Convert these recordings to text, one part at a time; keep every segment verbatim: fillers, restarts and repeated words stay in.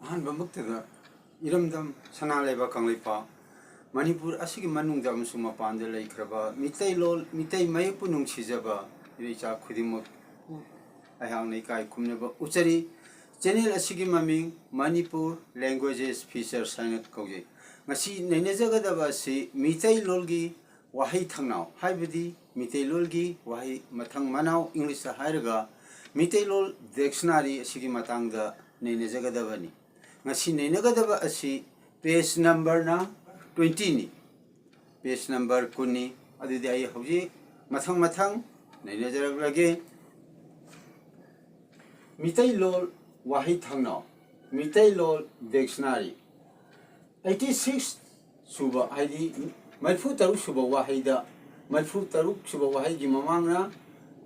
ꯑꯍꯥꯟꯕꯃꯛꯇꯗ ꯏꯔꯝꯗꯝ ꯁꯅꯥ ꯂꯩꯕꯥꯛ ꯀꯪꯂꯩꯄꯥꯛ ꯃꯅꯤꯄꯨꯔ ꯑꯁꯤꯒꯤ ꯃꯅꯨꯡꯗ ꯑꯃꯁꯨꯡ ꯃꯄꯥꯟꯗ ꯂꯩꯈ꯭ꯔꯕ ꯃꯤꯇꯩꯂꯣꯟ, ꯃꯤꯇꯩ ꯃꯌꯦꯛꯄꯨ ꯅꯨꯡꯁꯤꯖꯕ ꯏꯔꯩꯆꯥ ꯈꯨꯗꯤꯡꯃꯛꯄꯨ ꯑꯩꯍꯥꯛꯅ ꯏꯀꯥꯏ ꯈꯨꯝꯅꯕ ꯎꯠꯆꯔꯤ꯫ ꯆꯦꯅꯦꯜ ꯑꯁꯤꯒꯤ ꯃꯃꯤꯡ ꯃꯅꯤꯄꯨꯔ ꯂꯦꯡꯒ꯭ꯋꯦꯖꯦꯁ ꯐꯤꯆꯔꯁ ꯍꯥꯏꯅ ꯀꯧꯖꯩ꯫ ꯉꯁꯤ ꯅꯩꯅꯖꯒꯗꯕ ꯑꯁꯤ ꯃꯤꯇꯩꯂꯣꯟꯒꯤ ꯋꯥꯍꯩ ꯊꯧꯅꯥꯎ, ꯍꯥꯏꯕꯗꯤ ꯃꯤꯇꯩꯂꯣꯟꯒꯤ ꯋꯥꯍꯩ ꯃꯊꯪ ꯃꯅꯥꯎ, ꯏꯪꯂꯤꯁꯇ ꯍꯥꯏꯔꯒ ꯃꯤꯇꯩꯂꯣꯟ ꯗꯤꯛꯁꯅꯥꯔꯤ ꯑꯁꯤꯒꯤ ꯃꯇꯥꯡꯗ ꯅꯩꯅꯖꯒꯗꯕꯅꯤ꯫ ꯉꯁꯤ ꯅꯩꯅꯒꯗꯕ ꯑꯁꯤ ꯄꯦꯖ ꯅꯝꯕꯔꯅ ꯇ꯭ꯋꯦꯟꯇꯤꯅꯤ, ꯄꯦꯖ ꯅꯝꯕꯔ ꯀꯨꯟꯅꯤ꯫ ꯑꯗꯨꯗꯤ ꯑꯩ ꯍꯧꯖꯤꯛ ꯃꯊꯪ ꯃꯊꯪ ꯅꯩꯅꯖꯔꯛꯂꯒꯦ꯫ ꯃꯤꯇꯩꯂꯣꯟ ꯋꯥꯍꯩ ꯊꯧꯅꯥꯎ, ꯃꯤꯇꯩꯂꯣꯟ ꯗꯤꯛꯁꯅꯥꯔꯤ꯫ ꯑꯩꯠꯇꯤ ꯁꯤꯛꯁ ꯁꯨꯕ, ꯍꯥꯏꯗꯤ ꯃꯔꯤꯐꯨ ꯇꯔꯨꯛ ꯁꯨꯕ ꯋꯥꯍꯩꯗ, ꯃꯔꯤꯐꯨ ꯇꯔꯨꯛ ꯁꯨꯕ ꯋꯥꯍꯩꯒꯤ ꯃꯃꯥꯡꯅ,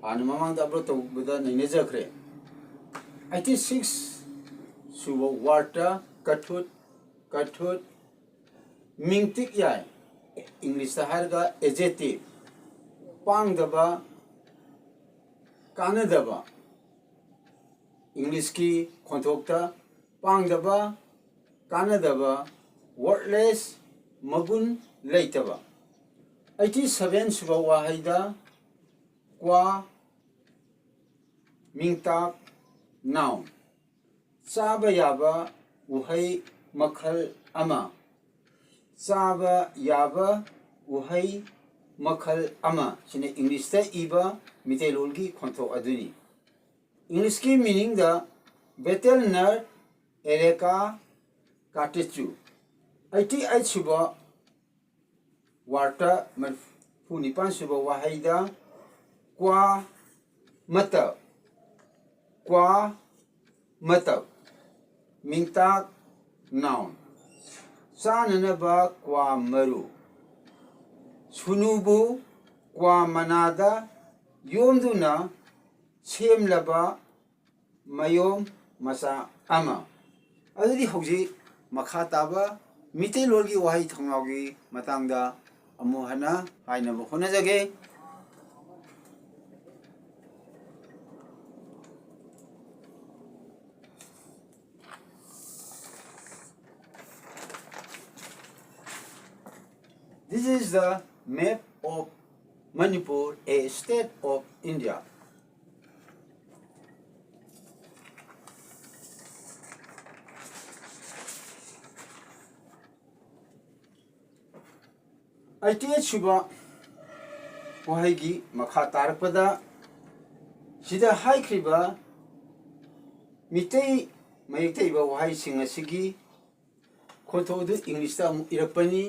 ꯍꯥꯟꯅ ꯃꯃꯥꯡꯗ ꯑꯞꯂꯣꯗ ꯇꯧꯕꯗ ꯅꯩꯅꯖꯈ꯭ꯔꯦ꯫ ꯑꯩꯠꯇꯤ ꯁꯤꯛꯁ ꯁꯨꯕ ꯋꯥꯔꯗꯇ ꯀꯊꯨꯠ, ꯀꯊꯨꯠ, ꯃꯤꯡꯇꯤꯛ ꯌꯥꯏ, ꯏꯪꯂꯤꯁꯇ ꯍꯥꯏꯔꯒ ꯑꯦꯖꯦꯇꯤꯚ, ꯄꯥꯡꯗꯕ, ꯀꯥꯟꯅꯗꯕ, ꯏꯪꯂꯤꯁꯀꯤ ꯈꯣꯟꯊꯣꯛꯇ ꯄꯥꯡꯗꯕ, ꯀꯥꯟꯅꯗꯕ, ꯋꯔꯠꯂꯦꯁ, ꯃꯒꯨꯟ ꯂꯩꯇꯕ꯫ ꯑꯩꯠꯇꯤ ꯁꯚꯦꯟ ꯁꯨꯕ ꯋꯥꯍꯩꯗ ꯀ꯭ꯋꯥ, ꯃꯤꯡꯇꯥꯛ, ꯅꯥꯎꯟ꯫ ꯆꯥꯕ ꯌꯥꯕ ꯎꯍꯩ ꯃꯈꯜ ꯑꯃ꯫ ꯆꯥꯕ ꯌꯥꯕ ꯎꯍꯩ ꯃꯈꯜ ꯑꯃ꯫ ꯁꯤꯅ ꯏꯪꯂꯤꯁꯇ ꯏꯕ ꯃꯤꯇꯩꯂꯣꯟꯒꯤ ꯈꯣꯟꯊꯣꯛ ꯑꯗꯨꯅꯤ꯫ ꯏꯪꯂꯤꯁꯀꯤ ꯃꯤꯅꯤꯡꯗ ꯕꯦꯇꯦꯜ ꯅꯔ ꯑꯦꯔꯦꯀꯥ ꯀꯥꯇꯦꯆꯨ꯫ ꯑꯩꯠꯇꯤ ꯑꯩꯠ ꯁꯨꯕ ꯋꯥꯔꯗꯇ ꯃꯔꯤꯐꯨ ꯅꯤꯄꯥꯟ ꯁꯨꯕ ꯋꯥꯍꯩꯗ ꯀ꯭ꯋꯥ ꯃꯇꯞ, ꯀ꯭ꯋꯥ ꯃꯇꯞ, ꯃꯤꯡꯇꯥꯛ ꯅꯥꯎꯟ, ꯆꯥꯅꯅꯕ ꯀ꯭ꯋꯥ ꯃꯔꯨ, ꯁꯨꯅꯨꯕꯨ ꯀ꯭ꯋꯥ ꯃꯅꯥꯗ ꯌꯣꯝꯗꯨꯅ ꯁꯦꯝꯂꯕ ꯃꯌꯣꯝ ꯃꯆꯥ ꯑꯃ꯫ ꯑꯗꯨꯗꯤ ꯍꯧꯖꯤꯛ ꯃꯈꯥ ꯇꯥꯕ ꯃꯤꯇꯩꯂꯣꯟꯒꯤ ꯋꯥꯍꯩ ꯊꯧꯅꯥꯎꯒꯤ ꯃꯇꯥꯡꯗ ꯑꯃꯨꯛ ꯍꯟꯅ ꯍꯥꯏꯅꯕ ꯍꯣꯠꯅꯖꯒꯦ꯫ This is the map of Manipur, a state of India. Eighty eight ꯁꯨꯕ ꯋꯥꯍꯩꯒꯤ ꯃꯈꯥ ꯇꯥꯔꯛꯄꯗ ꯁꯤꯗ ꯍꯥꯏꯈ꯭ꯔꯤꯕ ꯃꯤꯇꯩ ꯃꯌꯦꯛꯇ ꯏꯕ ꯋꯥꯍꯩꯁꯤꯡ ꯑꯁꯤꯒꯤ ꯈꯣꯟꯊꯣꯛ ꯑꯗꯨ ꯏꯪꯂꯤꯁꯇ ꯑꯃꯨꯛ ꯏꯔꯛꯄꯅꯤ꯫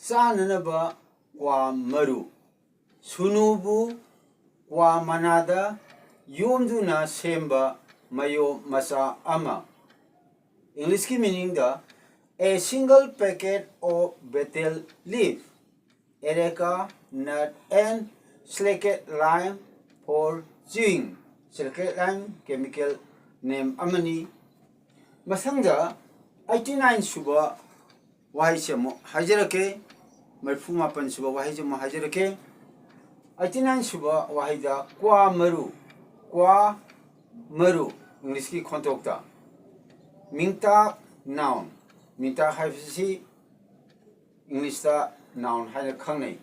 ꯆꯥꯅꯅꯕ ꯀ꯭ꯋꯥ ꯃꯔꯨ꯫ ꯁꯨꯅꯨꯕꯨ ꯀ꯭ꯋꯥ ꯃꯅꯥꯗ ꯌꯣꯝꯗꯨꯅ ꯁꯦꯝꯕ ꯃꯌꯣꯝ ꯃꯆꯥ ꯑꯃ꯫ ꯏꯪꯂꯤꯁꯀꯤ meaning the, a single packet of betel leaf, areca nut and slacked lime for chewing꯫ Slacked lime chemical name ꯑꯃꯅꯤ꯫ ꯃꯊꯪꯗ ꯑꯩꯠꯇꯤ ꯅꯥꯏꯟ ꯁꯨꯕ ꯋꯥꯍꯩꯁꯦ ꯑꯃꯨꯛ ꯍꯥꯏꯖꯔꯛꯀꯦ꯫ ꯃꯔꯤꯐꯨ ꯃꯥꯄꯟ ꯁꯨꯕ ꯋꯥꯍꯩꯁꯦ ꯑꯃꯨꯛ ꯍꯥꯏꯖꯔꯛꯀꯦ꯫ ꯑꯩꯠꯇꯤ ꯅꯥꯏꯟ ꯁꯨꯕ ꯋꯥꯍꯩꯗ ꯀ꯭ꯋꯥ ꯃꯔꯨ, ꯀ꯭ꯋꯥ ꯃꯔꯨ, ꯏꯪꯂꯤꯁꯀꯤ ꯈꯣꯟꯊꯣꯛꯇ꯫ ꯃꯤꯡꯇꯥꯛ, noun꯫ ꯃꯤꯡꯇꯥꯛ ꯍꯥꯏꯕꯁꯤ ꯏꯪꯂꯤꯁꯇ noun ꯍꯥꯏꯅ ꯈꯪꯅꯩ꯫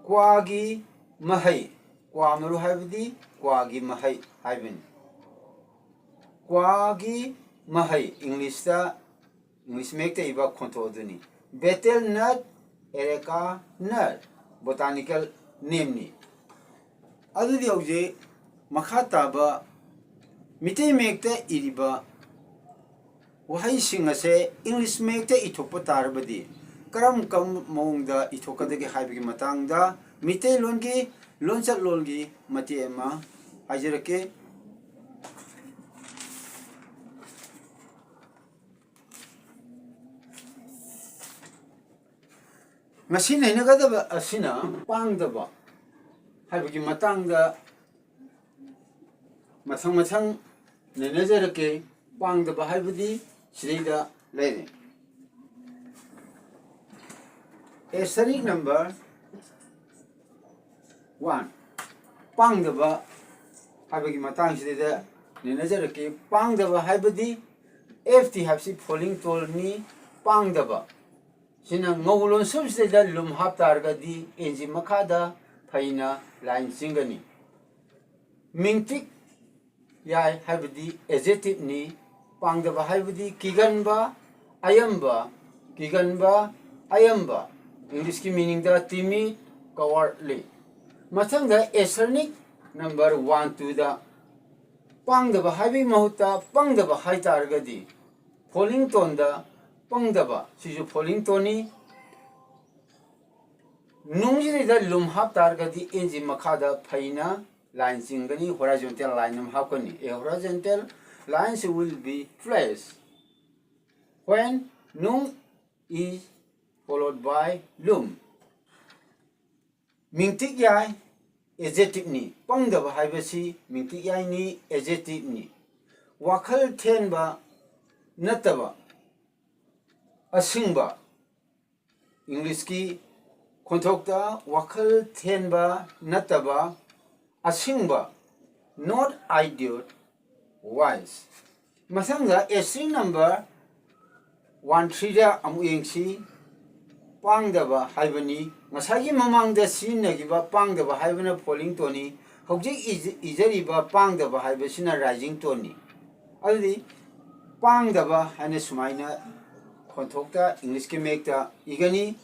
ꯀ꯭ꯋꯥꯒꯤ ꯃꯍꯩ, ꯀ꯭ꯋꯥ ꯃꯔꯨ ꯍꯥꯏꯕꯗꯤ ꯀ꯭ꯋꯥꯒꯤ ꯃꯍꯩ ꯍꯥꯏꯕꯅꯤ꯫ ꯀ꯭ꯋꯥꯒꯤ ꯃꯍꯩ, ꯏꯪꯂꯤꯁꯇ, ꯏꯪꯂꯤꯁ ꯃꯌꯦꯛꯇ ꯏꯕ ꯈꯣꯟꯊꯣꯛ ꯑꯗꯨꯅꯤ꯫ Betel nut, areca nut, botanical name ꯅꯤ꯫ ꯑꯗꯨꯗꯤ ꯍꯧꯖꯤꯛ ꯃꯈꯥ ꯇꯥꯕ ꯃꯤꯇꯩ ꯃꯌꯦꯛꯇ ꯏꯔꯤꯕ ꯋꯥꯍꯩꯁꯤꯡ ꯑꯁꯦ ꯏꯪꯂꯤꯁ ꯃꯌꯦꯛꯇ ꯏꯊꯣꯛꯄ ꯇꯥꯔꯕꯗꯤ ꯀꯔꯝ ꯀꯔꯝꯕ ꯃꯑꯣꯡꯗ ꯏꯊꯣꯛꯀꯗꯒꯦ ꯍꯥꯏꯕꯒꯤ ꯃꯇꯥꯡꯗ ꯃꯤꯇꯩꯂꯣꯟꯒꯤ ꯂꯣꯟꯆꯠꯂꯣꯟꯒꯤ ꯃꯇꯦꯛ ꯑꯃ ꯍꯥꯏꯖꯔꯛꯀꯦ꯫ ꯉꯁꯤ ꯅꯩꯅꯒꯗꯕ ꯑꯁꯤꯅ ꯄꯥꯡꯗꯕ ꯍꯥꯏꯕꯒꯤ ꯃꯇꯥꯡꯗ ꯃꯊꯪ ꯃꯊꯪ ꯅꯩꯅꯖꯔꯛꯀꯦ꯫ ꯄꯥꯡꯗꯕ ꯍꯥꯏꯕꯗꯤ ꯁꯤꯗꯩꯗ ꯂꯩꯔꯦ꯫ Asterisk number one, ꯄꯥꯡꯗꯕ ꯍꯥꯏꯕꯒꯤ ꯃꯇꯥꯡꯁꯤꯗꯩꯗ ꯅꯩꯅꯖꯔꯛꯀꯦ꯫ ꯄꯥꯡꯗꯕ ꯍꯥꯏꯕꯗꯤ F T ꯍꯥꯏꯕꯁꯤ falling tone ꯅꯤ꯫ ꯄꯥꯡꯗꯕ, ꯁꯤꯅ ꯉꯧ ꯂꯣꯟꯁꯨꯝꯁꯤꯗꯩꯗ ꯂꯨꯝ ꯍꯥꯞ ꯇꯥꯔꯒꯗꯤ ꯑꯦꯟ ꯖꯤ ꯃꯈꯥꯗ ꯐꯩꯅ ꯂꯥꯏꯟ ꯆꯤꯡꯒꯅꯤ꯫ ꯃꯤꯡꯇꯤꯛ ꯌꯥꯏ ꯍꯥꯏꯕꯗꯤ ꯑꯦꯖꯦꯇꯤꯞꯅꯤ꯫ ꯄꯥꯡꯗꯕ ꯍꯥꯏꯕꯗꯤ ꯀꯤꯒꯟꯕ, ꯑꯌꯝꯕ, ꯀꯤꯒꯟꯕ, ꯑꯌꯝꯕ꯫ ꯏꯪꯂꯤꯁꯀꯤ ꯃꯤꯅꯤꯡꯗ ꯇꯤꯃꯤꯠ, ꯀꯋꯥꯔꯗꯂꯤ꯫ ꯃꯊꯪꯗ ꯑꯦꯁꯔꯅꯤꯛ ꯅꯝꯕꯔ ꯋꯥꯟ ꯇꯨꯗ ꯄꯥꯡꯗꯕ ꯍꯥꯏꯕꯒꯤ ꯃꯍꯨꯠꯇ ꯄꯪꯗꯕ ꯍꯥꯏ ꯇꯥꯔꯒꯗꯤ ꯐꯣꯂꯤꯡ ꯇꯣꯟꯗ ꯄꯪꯗꯕ, ꯁꯤꯁꯨ ꯐꯣꯂꯤꯡ ꯇꯣꯟꯅꯤ꯫ ꯅꯨꯡꯁꯤꯗꯩꯗ ꯂꯨꯝ ꯍꯥꯞ ꯇꯥꯔꯒꯗꯤ ꯑꯦꯟ ꯖꯤ ꯃꯈꯥꯗ ꯐꯩꯅ ꯂꯥꯏꯟ ꯆꯤꯡꯒꯅꯤ, ꯍꯣꯔꯥꯏꯖꯣꯟꯇꯦꯜ ꯂꯥꯏꯟ ꯑꯃ ꯍꯥꯞꯀꯅꯤ꯫ A horizontal lines will be placed when ꯅꯨꯡ is followed by ꯂꯨꯝ꯫ ꯃꯤꯡꯇꯤꯛ ꯌꯥꯏ ꯑꯦꯖꯦꯇꯤꯞꯅꯤ꯫ ꯄꯪꯗꯕ ꯍꯥꯏꯕꯁꯤ ꯃꯤꯡꯇꯤꯛ ꯌꯥꯏꯅꯤ, ꯑꯦꯖꯦꯇꯤꯞꯅꯤ꯫ ꯋꯥꯈꯜ ꯊꯦꯟꯕ ꯅꯠꯇꯕ ꯑꯁꯤꯡꯕ, ꯏꯪꯂꯤꯁꯀꯤ ꯈꯣꯟꯊꯣꯛꯇ ꯋꯥꯈꯜ ꯊꯦꯟꯕ ꯅꯠꯇꯕ ꯑꯁꯤꯡꯕ, not idiot, wise꯫ ꯃꯊꯪꯗ ꯑꯦꯁꯔꯤꯡ ꯅꯝꯕꯔ ꯋꯥꯟ ꯊ꯭ꯔꯤꯗ ꯑꯃꯨꯛ ꯌꯦꯡꯁꯤ꯫ ꯄꯥꯡꯗꯕ ꯍꯥꯏꯕꯅꯤ꯫ ꯉꯁꯥꯏꯒꯤ ꯃꯃꯥꯡꯗ ꯁꯤꯖꯤꯟꯅꯈꯤꯕ ꯄꯥꯡꯗꯕ ꯍꯥꯏꯕꯅ ꯐꯣꯂꯤꯡ ꯇꯣꯟꯅꯤ꯫ ꯍꯧꯖꯤꯛ ꯏꯖ-, ꯏꯖꯔꯤꯕ ꯄꯥꯡꯗꯕ ꯍꯥꯏꯕꯁꯤꯅ ꯔꯥꯏꯖꯤꯡ ꯇꯣꯟꯅꯤ꯫ ꯑꯗꯨꯗꯤ ꯄꯥꯡꯗꯕ ꯍꯥꯏꯅ ꯁꯨꯃꯥꯏꯅ ꯈꯣꯟꯊꯣꯛꯇ ꯏꯪꯂꯤꯁꯀꯤ ꯃꯌꯦꯛꯇ ꯏꯒꯅꯤ꯫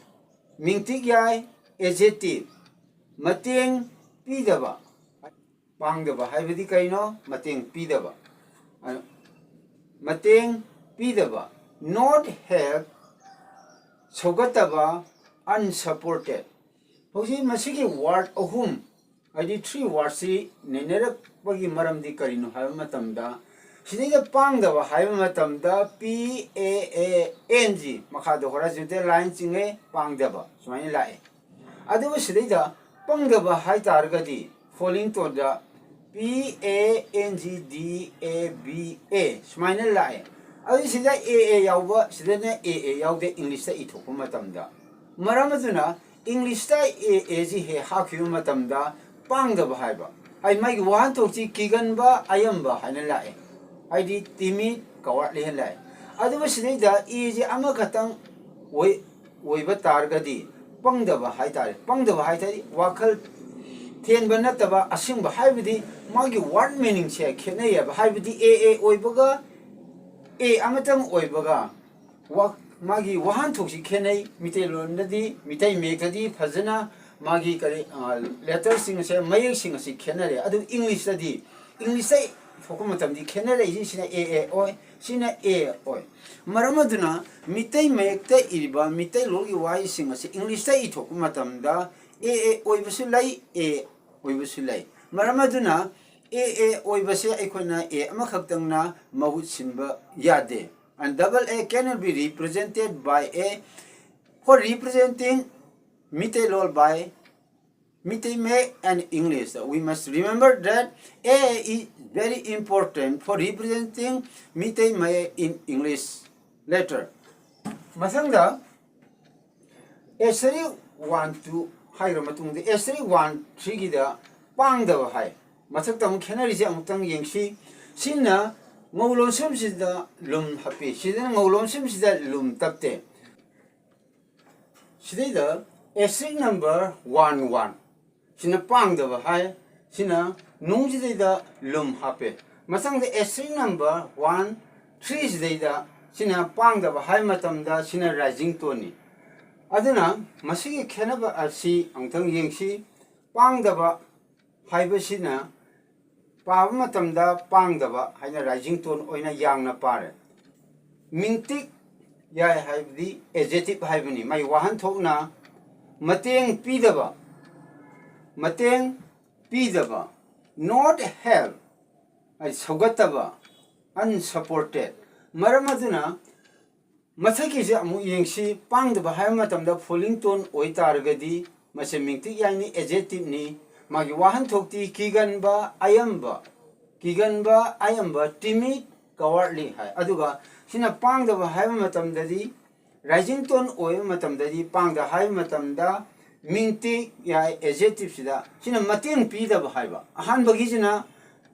ꯃꯤꯡꯇꯤꯛ ꯌꯥꯏ, ꯑꯦꯖꯦꯇꯤꯞ, ꯃꯇꯦꯡ ꯄꯤꯗꯕ꯫ ꯄꯥꯡꯗꯕ ꯍꯥꯏꯕꯗꯤ ꯀꯩꯅꯣ? ꯃꯇꯦꯡ ꯄꯤꯗꯕ꯫ ꯑ, ꯃꯇꯦꯡ ꯄꯤꯗꯕ, not help, ꯁꯧꯒꯠꯇꯕ, unsupported꯫ ꯍꯧꯖꯤꯛ ꯃꯁꯤꯒꯤ ꯋꯥꯔꯗ ꯑꯍꯨꯝ, ꯍꯥꯏꯗꯤ ꯊ꯭ꯔꯤ ꯋꯥꯔꯗꯁꯤ ꯅꯩꯅꯔꯛꯄꯒꯤ ꯃꯔꯝꯗꯤ ꯀꯔꯤꯅꯣ ꯍꯥꯏꯕ ꯃꯇꯝꯗ, ꯁꯤꯗꯩꯗ ꯄꯥꯡꯗꯕ ꯍꯥꯏꯕ ꯃꯇꯝꯗ P A A N G, ꯃꯈꯥꯗ ꯍꯣꯔꯥꯏꯖꯣꯟꯇꯦꯜ ꯂꯥꯏꯟ ꯆꯤꯡꯉꯦ, ꯄꯥꯡꯗꯕ ꯁꯨꯃꯥꯏꯅ ꯂꯥꯛꯑꯦ꯫ ꯑꯗꯨꯕꯨ ꯁꯤꯗꯩꯗ ꯄꯪꯗꯕ ꯍꯥꯏ ꯇꯥꯔꯒꯗꯤ ꯐꯣꯂꯤꯡ ꯇꯣꯟꯗ P A N G D A B A ꯁꯨꯃꯥꯏꯅ ꯂꯥꯛꯑꯦ꯫ ꯑꯗꯨ ꯁꯤꯗ A A ꯌꯥꯎꯕ, ꯁꯤꯗꯅ A A ꯌꯥꯎꯗꯦ ꯏꯪꯂꯤꯁꯇ ꯏꯊꯣꯛꯄ ꯃꯇꯝꯗ꯫ ꯃꯔꯝ ꯑꯗꯨꯅ ꯏꯪꯂꯤꯁꯇ A A ꯁꯤ ꯍꯦꯛ ꯍꯥꯞꯈꯤꯕ ꯃꯇꯝꯗ ꯄꯥꯡꯗꯕ ꯍꯥꯏꯕ, ꯍꯥꯏꯗꯤ ꯃꯥꯒꯤ ꯋꯥꯍꯟꯊꯣꯛꯁꯤ ꯀꯤꯒꯟꯕ, ꯑꯌꯝꯕ ꯍꯥꯏꯅ ꯂꯥꯛꯑꯦ, ꯍꯥꯏꯗꯤ ꯇꯤꯃꯤꯠ, ꯀꯋꯥꯔꯗꯂꯤ ꯍꯥꯏꯅ ꯂꯥꯛꯑꯦ꯫ ꯑꯗꯨꯕꯨ ꯁꯤꯗꯩꯗ A ꯁꯤ ꯑꯃꯈꯛꯇꯪ ꯑꯣꯏ, ꯑꯣꯏꯕ ꯇꯥꯔꯒꯗꯤ ꯄꯪꯗꯕ ꯍꯥꯏꯇꯥꯔꯦ꯫ ꯄꯪꯗꯕ ꯍꯥꯏꯇꯥꯔꯗꯤ ꯋꯥꯈꯜ ꯊꯦꯟꯕ ꯅꯠꯇꯕ ꯑꯁꯦꯡꯕ ꯍꯥꯏꯕꯗꯤ ꯃꯥꯒꯤ word meaningꯁꯦ ꯈꯦꯠꯅꯩꯌꯦꯕ꯫ ꯍꯥꯏꯕꯗꯤ A A ꯑꯣꯏꯕꯒ A ꯑꯃꯇꯪ ꯑꯣꯏꯕꯒ ꯋꯥ-, ꯃꯥꯒꯤ ꯋꯥꯍꯟꯊꯣꯛꯁꯤ ꯈꯦꯠꯅꯩ꯫ ꯃꯤꯇꯩꯂꯣꯟꯗꯗꯤ, ꯃꯤꯇꯩ ꯃꯌꯦꯛꯇꯗꯤ ꯐꯖꯅ ꯃꯥꯒꯤ ꯀꯔꯤ, ꯑ, letterꯁꯤꯡ ꯑꯁꯦ, ꯃꯌꯦꯛꯁꯤꯡ ꯑꯁꯤ ꯈꯦꯠꯅꯔꯦ꯫ ꯑꯗꯨ Englishꯇꯗꯤ, Englishꯇ ꯊꯣꯛꯄ ꯃꯇꯝꯗꯤ ꯈꯦꯠꯅꯔꯛꯏꯁꯤ꯫ ꯁꯤꯅ A A ꯑꯣꯏ, ꯁꯤꯅ A ꯑꯣꯏ꯫ ꯃꯔꯝ ꯑꯗꯨꯅ ꯃꯤꯇꯩ ꯃꯌꯦꯛꯇ ꯏꯔꯤꯕ ꯃꯤꯇꯩꯂꯣꯟꯒꯤ ꯋꯥꯍꯩꯁꯤꯡ ꯑꯁꯤ Englishꯇ ꯏꯊꯣꯛꯄ ꯃꯇꯝꯗ A A ꯑꯣꯏꯕꯁꯨ ꯂꯩ, A ꯑꯣꯏꯕꯁꯨ ꯂꯩ꯫ ꯃꯔꯝ ꯑꯗꯨꯅ A A ꯑꯣꯏꯕꯁꯦ ꯑꯩꯈꯣꯏꯅ A ꯑꯃꯈꯛꯇꯪꯅ ꯃꯍꯨꯠ ꯁꯤꯟꯕ ꯌꯥꯗꯦ꯫ And double A cannot be represented by A for representing Meiteilon by Meitei ꯃꯌꯦꯛ and English. We must remember that A is very important for representing Meitei ꯃꯌꯦꯛ in English letter. ꯃꯊꯪꯗ asterisk one two ꯍꯥꯏꯈ꯭ꯔ ꯃꯇꯨꯡꯗ asterisk one threeꯒꯤꯗ ꯄꯥꯡꯗꯕ ꯍꯥꯏ꯫ ꯃꯊꯛꯇ ꯑꯃꯨꯛ ꯈꯦꯠꯅꯔꯤꯁꯦ ꯑꯃꯨꯛꯇꯪ ꯌꯦꯡꯁꯤ꯫ ꯁꯤꯅ ꯉꯧ ꯂꯣꯟꯁꯤꯟꯕꯁꯤꯗ ꯂꯨꯝ ꯍꯥꯞꯄꯤ, ꯁꯤꯗꯅ ꯉꯧ ꯂꯣꯟꯁꯤꯟꯕꯁꯤꯗ ꯂꯨꯝ ꯇꯞꯇꯦ꯫ ꯁꯤꯗꯩꯗ asterisk number one one ꯁꯤꯅ ꯄꯥꯡꯗꯕ ꯍꯥꯏ, ꯁꯤꯅ ꯅꯨꯡꯁꯤꯗꯩꯗ ꯂꯨꯝ ꯍꯥꯞꯄꯦ꯫ ꯃꯊꯪꯗ asterisk number one three ꯁꯤꯗꯩꯗ ꯁꯤꯅ ꯄꯥꯡꯗꯕ ꯍꯥꯏ ꯃꯇꯝꯗ ꯁꯤꯅ rising toneꯅꯤ꯫ ꯑꯗꯨꯅ ꯃꯁꯤꯒꯤ ꯈꯦꯠꯅꯕ ꯑꯁꯤ ꯑꯃꯨꯛꯇꯪ ꯌꯦꯡꯁꯤ꯫ ꯄꯥꯡꯗꯕ ꯍꯥꯏꯕꯁꯤꯅ ꯄꯥꯕ ꯃꯇꯝꯗ ꯄꯥꯡꯗꯕ ꯍꯥꯏꯅ rising tone ꯑꯣꯏꯅ ꯌꯥꯡꯅ ꯄꯥꯔꯦ꯫ ꯃꯤꯡꯇꯤꯛ ꯌꯥꯏ ꯍꯥꯏꯕꯗꯤ adjective ꯍꯥꯏꯕꯅꯤ꯫ ꯃꯥꯒꯤ ꯋꯥꯍꯟꯊꯣꯛꯅ ꯃꯇꯦꯡ ꯄꯤꯗꯕ, ꯃꯇꯦꯡ ꯄꯤꯗꯕ, not help, ꯍꯥꯏꯗꯤ ꯁꯧꯒꯠꯇꯕ, unsupported꯫ ꯃꯔꯝ ꯑꯗꯨꯅ ꯃꯊꯛꯀꯤꯁꯦ ꯑꯃꯨꯛ ꯌꯦꯡꯁꯤ꯫ ꯄꯥꯡꯗꯕ ꯍꯥꯏꯕ ꯃꯇꯝꯗ falling tone ꯑꯣꯏꯇꯥꯔꯒꯗꯤ ꯃꯁꯤ ꯃꯤꯡꯇꯤꯛ ꯌꯥꯏꯅꯤ, adjectiveꯅꯤ꯫ ꯃꯥꯒꯤ ꯋꯥꯍꯟꯊꯣꯛꯇꯤ ꯀꯤꯒꯟꯕ, ꯑꯌꯝꯕ, ꯀꯤꯒꯟꯕ, ꯑꯌꯝꯕ, timid, cowardly ꯍꯥꯏ꯫ ꯑꯗꯨꯒ ꯁꯤꯅ ꯄꯥꯡꯗꯕ ꯍꯥꯏꯕ ꯃꯇꯝꯗꯗꯤ, rising tone ꯑꯣꯏꯕ ꯃꯇꯝꯗꯗꯤ, ꯄꯥꯡꯗ ꯍꯥꯏꯕ ꯃꯇꯝꯗ ꯃꯤꯡꯇꯤꯛ ꯌꯥꯏ adjectiveꯁꯤꯗ꯫ ꯁꯤꯅ ꯃꯇꯦꯡ ꯄꯤꯗꯕ ꯍꯥꯏꯕ꯫ ꯑꯍꯥꯟꯕꯒꯤꯁꯤꯅ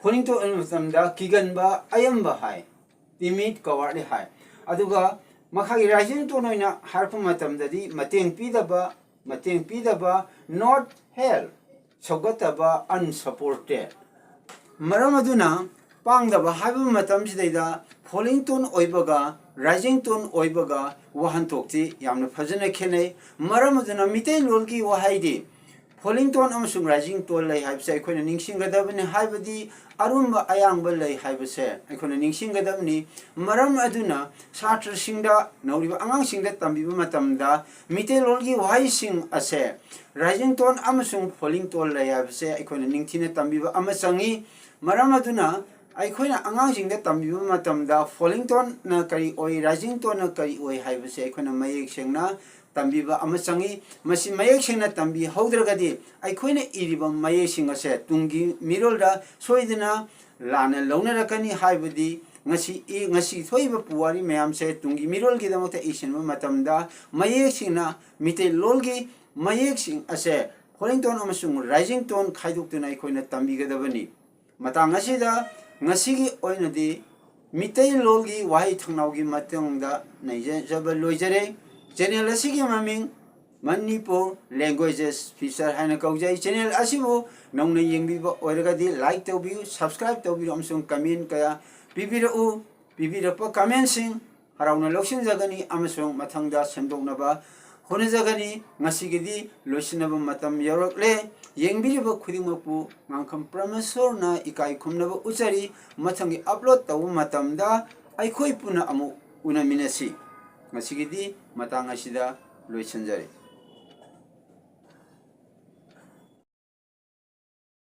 falling tone ꯑꯣꯏꯕ ꯃꯇꯝꯗ ꯀꯤꯒꯟꯕ, ꯑꯌꯝꯕ ꯍꯥꯏ, timid, cowardly ꯍꯥꯏ꯫ ꯑꯗꯨꯒ ꯃꯈꯥꯒꯤ rising tone ꯑꯣꯏꯅ ꯍꯥꯏꯔꯛꯄ ꯃꯇꯝꯗꯗꯤ ꯃꯇꯦꯡ ꯄꯤꯗꯕ, ꯃꯇꯦꯡ ꯄꯤꯗꯕ, not help, ꯁꯧꯒꯠꯇꯕ, unsupported꯫ ꯃꯔꯝ ꯑꯗꯨꯅ ꯄꯥꯡꯗꯕ ꯍꯥꯏꯕ ꯃꯇꯝꯁꯤꯗꯩꯗ falling tone ꯑꯣꯏꯕꯒ rising tone ꯑꯣꯏꯕꯒ ꯋꯥꯍꯟꯊꯣꯛꯇꯤ ꯌꯥꯝꯅ ꯐꯖꯅ ꯈꯦꯠꯅꯩ꯫ ꯃꯔꯝ ꯑꯗꯨꯅ ꯃꯤꯇꯩꯂꯣꯟꯒꯤ ꯋꯥꯍꯩꯗꯤ falling tone ꯑꯃꯁꯨꯡ rising tone ꯂꯩ ꯍꯥꯏꯕꯁꯦ ꯑꯩꯈꯣꯏꯅ ꯅꯤꯡꯁꯤꯡꯒꯗꯕꯅꯤ, ꯍꯥꯏꯕꯗꯤ ꯑꯔꯨꯝꯕ ꯑꯌꯥꯡꯕ ꯂꯩ ꯍꯥꯏꯕꯁꯦ ꯑꯩꯈꯣꯏꯅ ꯅꯤꯡꯁꯤꯡꯒꯗꯕꯅꯤ꯫ ꯃꯔꯝ ꯑꯗꯨꯅ ꯁꯥꯇ꯭ꯔꯁꯤꯡꯗ, ꯅꯧꯔꯤꯕ ꯑꯉꯥꯡꯁꯤꯡꯗ ꯇꯝꯕꯤꯕ ꯃꯇꯝꯗ ꯃꯤꯇꯩꯂꯣꯟꯒꯤ ꯋꯥꯍꯩꯁꯤꯡ ꯑꯁꯦ rising tone ꯑꯃꯁꯨꯡ falling tone ꯂꯩ ꯍꯥꯏꯕꯁꯦ ꯑꯩꯈꯣꯏꯅ ꯅꯤꯡꯊꯤꯅ ꯇꯝꯕꯤꯕ ꯑꯃ ꯆꯪꯏ꯫ ꯃꯔꯝ ꯑꯗꯨꯅ ꯑꯩꯈꯣꯏꯅ ꯑꯉꯥꯡꯁꯤꯡꯗ ꯇꯝꯕꯤꯕ ꯃꯇꯝꯗ falling toneꯅ ꯀꯔꯤ ꯑꯣꯏ, rising toneꯅ ꯀꯔꯤ ꯑꯣꯏ ꯍꯥꯏꯕꯁꯦ ꯑꯩꯈꯣꯏꯅ ꯃꯌꯦꯛ ꯁꯦꯡꯅ ꯇꯝꯕꯤꯕ ꯑꯃ ꯆꯪꯏ꯫ ꯃꯁꯤ ꯃꯌꯦꯛ ꯁꯦꯡꯅ ꯇꯝꯕꯤꯍꯧꯗ꯭ꯔꯒꯗꯤ ꯑꯩꯈꯣꯏꯅ ꯏꯔꯤꯕ ꯃꯌꯦꯛꯁꯤꯡ ꯑꯁꯦ ꯇꯨꯡꯒꯤ ꯃꯤꯔꯣꯜꯗ ꯁꯣꯏꯗꯅ ꯂꯥꯟꯅ ꯂꯧꯅꯔꯛꯀꯅꯤ ꯍꯥꯏꯕꯗꯤ ꯉꯁꯤ ꯏ-, ꯉꯁꯤ ꯊꯣꯛꯏꯕ ꯄꯨꯋꯥꯔꯤ ꯃꯌꯥꯝꯁꯦ ꯇꯨꯡꯒꯤ ꯃꯤꯔꯣꯜꯒꯤꯗꯃꯛꯇ ꯏꯁꯤꯟꯕ ꯃꯇꯝꯗ ꯃꯌꯦꯛꯁꯤꯡꯅ ꯃꯤꯇꯩꯂꯣꯟꯒꯤ ꯃꯌꯦꯛꯁꯤꯡ ꯑꯁꯦ falling tone ꯑꯃꯁꯨꯡ rising tone ꯈꯥꯏꯗꯣꯛꯇꯨꯅ ꯑꯩꯈꯣꯏꯅ ꯇꯝꯕꯤꯒꯗꯕꯅꯤ꯫ ꯃꯇꯥꯡ ꯑꯁꯤꯗ ꯉꯁꯤꯒꯤ ꯑꯣꯏꯅꯗꯤ ꯃꯤꯇꯩꯂꯣꯟꯒꯤ ꯋꯥꯍꯩ ꯊꯧꯅꯥꯎꯒꯤ ꯃꯇꯥꯡꯗ ꯅꯩꯅꯖꯕ ꯂꯣꯏꯖꯔꯦ꯫ Channel ꯑꯁꯤꯒꯤ ꯃꯃꯤꯡ Manipur Languages Feature ꯍꯥꯏꯅ ꯀꯧꯖꯩ꯫ Channel ꯑꯁꯤꯕꯨ ꯅꯧꯅ ꯌꯦꯡꯕꯤꯕ ꯑꯣꯏꯔꯒꯗꯤ like ꯇꯧꯕꯤꯌꯨ, subscribe ꯇꯧꯕꯤꯌꯨ ꯑꯃꯁꯨꯡ comment ꯀꯌꯥ ꯄꯤꯕꯤꯔꯛꯎ꯫ ꯄꯤꯕꯤꯔꯛꯄ commentꯁꯤꯡ ꯍꯔꯥꯎꯅ ꯂꯧꯁꯤꯟꯖꯒꯅꯤ ꯑꯃꯁꯨꯡ ꯃꯊꯪꯗ ꯁꯦꯝꯗꯣꯛꯅꯕ ꯍꯣꯠꯅꯖꯒꯅꯤ꯫ ꯉꯁꯤꯒꯤꯗꯤ ꯂꯣꯏꯁꯤꯟꯅꯕ ꯃꯇꯝ ꯌꯧꯔꯛꯂꯦ꯫ ꯌꯦꯡꯕꯤꯔꯤꯕ ꯈꯨꯗꯤꯡꯃꯛꯄꯨ ꯉꯥꯡꯈꯝ ꯄ꯭ꯔꯃꯦꯁꯣꯔꯅ ꯏꯀꯥꯏ ꯈꯨꯝꯅꯕ ꯎꯠꯆꯔꯤ꯫ ꯃꯊꯪꯒꯤ upload ꯇꯧꯕ ꯃꯇꯝꯗ ꯑꯩꯈꯣꯏ ꯄꯨꯟꯅ ꯑꯃꯨꯛ ꯎꯅꯃꯤꯟꯅꯁꯤ꯫ ꯉꯁꯤꯒꯤꯗꯤ ꯃꯇꯥꯡ ꯑꯁꯤꯗ ꯂꯣꯏꯁꯤꯟꯖꯔꯦ꯫